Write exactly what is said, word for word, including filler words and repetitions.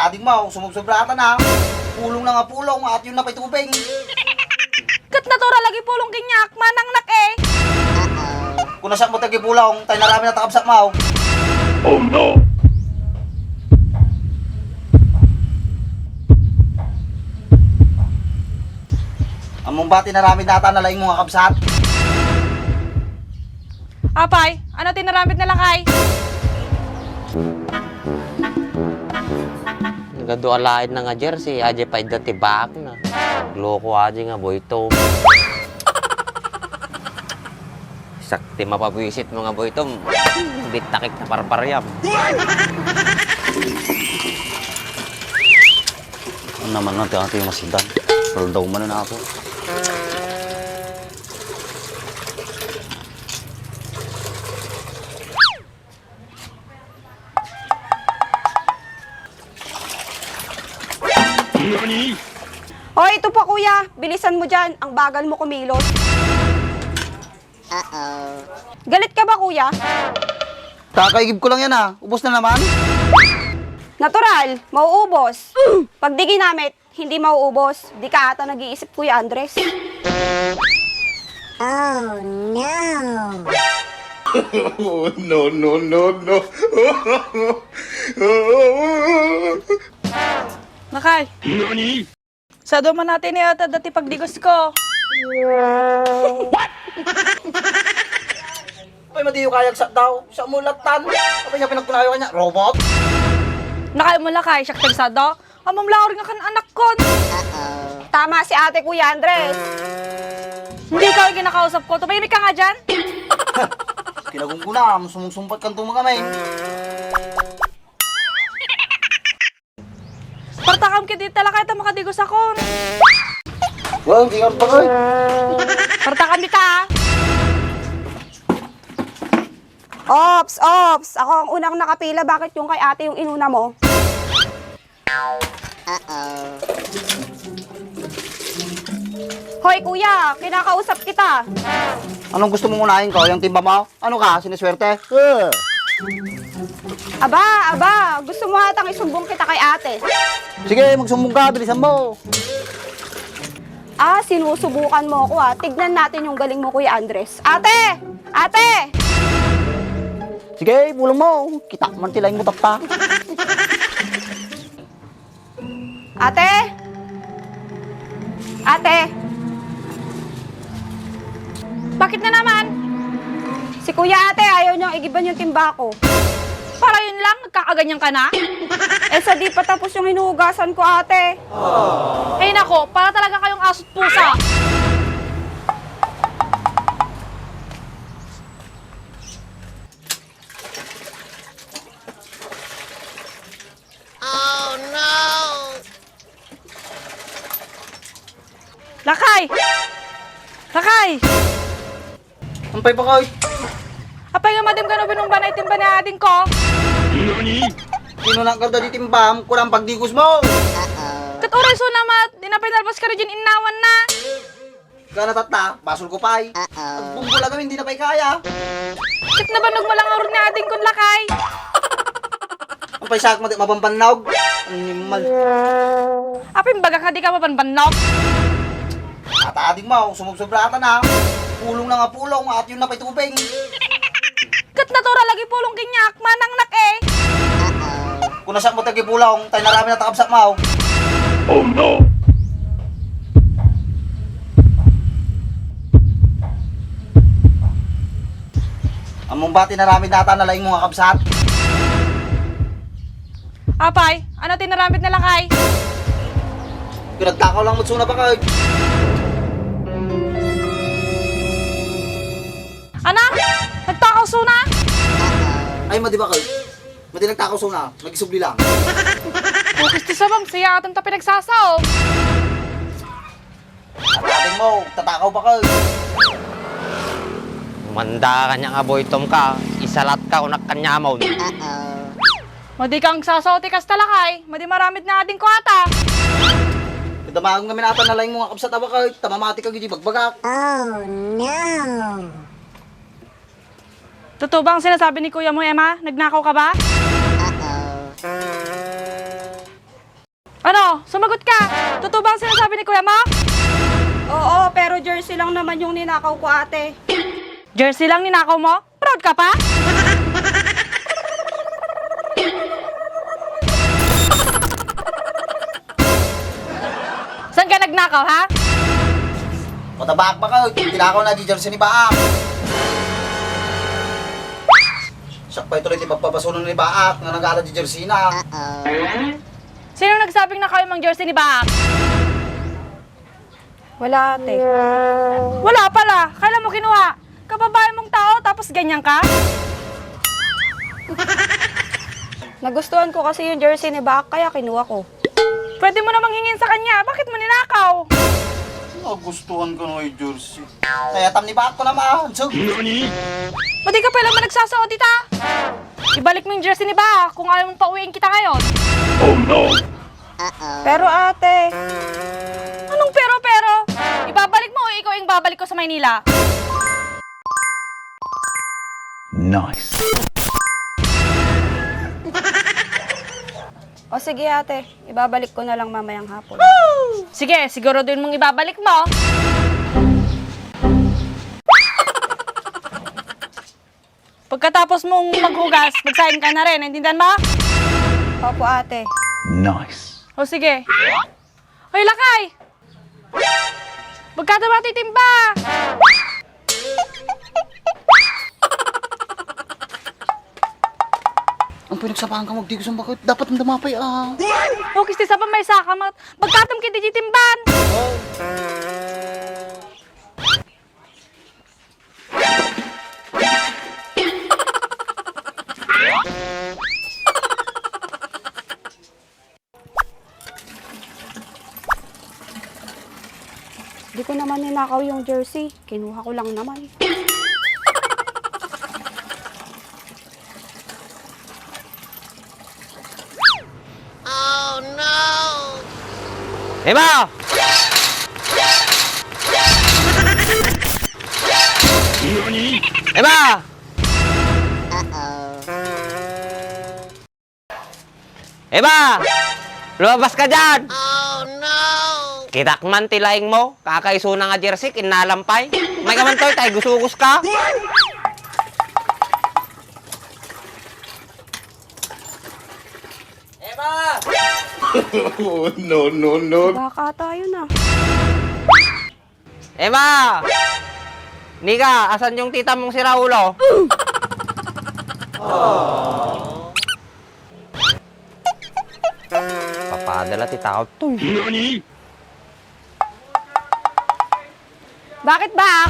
Ading mo, sumubsobra ata na. Pulong na nga pulong, at yun na pa'y tubing. Ket natural lagi pulong kaniak, manangnak e. Kung nasakmo ti agipulong, tay narami na takabsat mo. Oh no! Ammom ba ti naramid nata na laing mo nga kabsat? Apay, ano ti naramid na lakay? Nagadu alaid na nga jersey, aje pay da ti baak na. Loko aje nga boytom. Sakti mapabwisit mo nga boytom. Bittakik na parpariam. Ano naman na ti ate yung masidan? Saldaw man na ako. Hoy, ito pa, kuya. Bilisan mo dyan. Ang bagal mo kumilos. Uh-oh. Galit ka ba, kuya? Kakaigib ko lang yan, ah. Ubos na naman? Natural. Mauubos. Pag di ginamit, hindi mauubos. Di ka ata nag-iisip, Kuya Andres. Oh, no. Oh, no, no, no, no. Lakay. Nani? Sado man natin ni ata dati pagdigos ko. Ay, madiyo kayag sa daw. Sa mulatan. Apa niya pinagkunayo kanya? Robot? Nakay mo lakay, siya tagsado. Amam lang nga kan anak kon. Tama si ate, Kuya Andres. Hindi ka ang kinakausap ko. Tumahimik ka nga dyan. Kinagungkuna, sumugsumpat kan tumagam eh. Partakam kit dita lakay ta makadigos akon. Wow, di nga pa, oy. Partakam dita, ah. Ops, ops. Ako ang unang nakapila. Bakit yung kay ate yung inuna mo? Uh-oh. Hoy, kuya, kinakausap kita. Anong gusto mong unahin ko? Yung timba mo? Ano ka, siniswerte? Eh. Aba, aba, gusto mo atang isumbong kita kay ate. Sige, magsumbong ka, bilisan mo. Ah, sinusubukan mo ako, ah. Tignan natin yung galing mo, Kuya Andres. Ate! Ate! Sige, pulong mo. Kita man sila yung mutap pa. Ate? Ate? Bakit na naman? Si Kuya, ate, ayaw niyang igiban yung timba ko. Para yun lang, nagkakaganyan ka na? Eh, sa di pa tapos yung hinuhugasan ko, ate. Ay nako, para talaga kayong aso't pusa. Oh, no! Lakay! Lakay! Ampay pa, Koy? Apay nga madim kano binumba na itimba ni ading ko? Nani? Sino na karda di timbam? Kurang pagdigos mo! Kat oras so namat, di na pinalpas ka rin innawan na. Gana tatta, basol ko pay. Uh-oh. Agbungbol agam, hindi na pay kaya. Ket nabannog mo lang arud nga ading kon lakay. Ang paysaak mo, di mabanbannog. Animal. Apin baga ka di ka mabanbannog? Ata ading mo, sumubsobra ata na. Pulong na nga pulong, at yun na pay tubing. Ket natural lagi pulong kaniak, manangnak e. Kung nasakmo ti agipulong, tay narami na takabsat mo. Oh no! Ammom ba ti naramid nata na laing mo nga kabsat? Apay, ano ti naramid na lakay? Pinagtakaw lang mo suna pa kay. Anak, nagtakaw suna? Ay, madi ba kay? Madi nagtakaw suna, nagisubli lang. Focus ti sabam, siya aton ta pinagsasaom. Ating mo, tatakaw pa ka. Manda kanya nga boytom ka, isalat ka, unak kanya amon. Madi kang sasaw ti kasta lakay, madi maramid na ading ko ata. Kadamagan kami nata na laing mo nga kabsat a bakay, tamamati ka gidi bagbagak. Oh, no! Totoo ba ang sinasabi ni Kuya mo, Emma? Nagnakaw ka ba? Uh-oh. Ano? Sumagot ka! Totoo ba ang sinasabi ni kuya mo? Oo, pero jersey lang naman yung ninakaw ko, ate. Jersey lang ninakaw mo? Proud ka pa? Saan ka nagnakaw, ha? Matabak ba ka? Tinakaw na di jersey ni Baak. Siya pa ito rin di pagpapasunan ni Baak nga nag-aala di jersey na. Sino nagsabing nakaw yung jersey ni Baak? Wala, ate. Wala pala. Kailan mo kinuha? Kababae mong tao, tapos ganyan ka? Nagustuhan ko kasi yung jersey ni Baak, kaya kinuha ko. Pwede mo namang hingin sa kanya. Bakit mo ninakaw? Nagustuhan ko na yung jersey. Kaya tam ni Baak ko naman. So, Madi ka pala man nagsasaot, ita. Ibalik mo yung jersey ni Baak kung ayaw mong pauwiin kita ngayon. Pero ate, anong pero-pero? Ibabalik mo o ikaw yung babalik ko sa Maynila? Nice. O sige ate, ibabalik ko na lang mamayang hapon. Sige, siguraduhin mong ibabalik mo. Pagkatapos mong maghugas, magsaing ka na rin. Naintindihan mo? Opo, ate. Nice. O, sige. Hoy, lakay! Magkano ba titimba? Ang pinagsapahan ka, magdi ko sa bakit? Dapat ang damapay, ah. O, kisti sa pa may saka, mag-, magkatam kay di timban. Di ko naman ninakaw yung jersey. Kinuha ko lang naman. Ema! Ema! Ema! Lumabas ka dyan! Kitak man ti laing mo, kakaisuna nga jersey, kinnalampay. May ka man toy, tay gusugos ka. Ema! No, no, no. Baka tayo na. Ema! Nika, asan yung tita mong sira ulo? Papadala ti tao to. Bakit ba?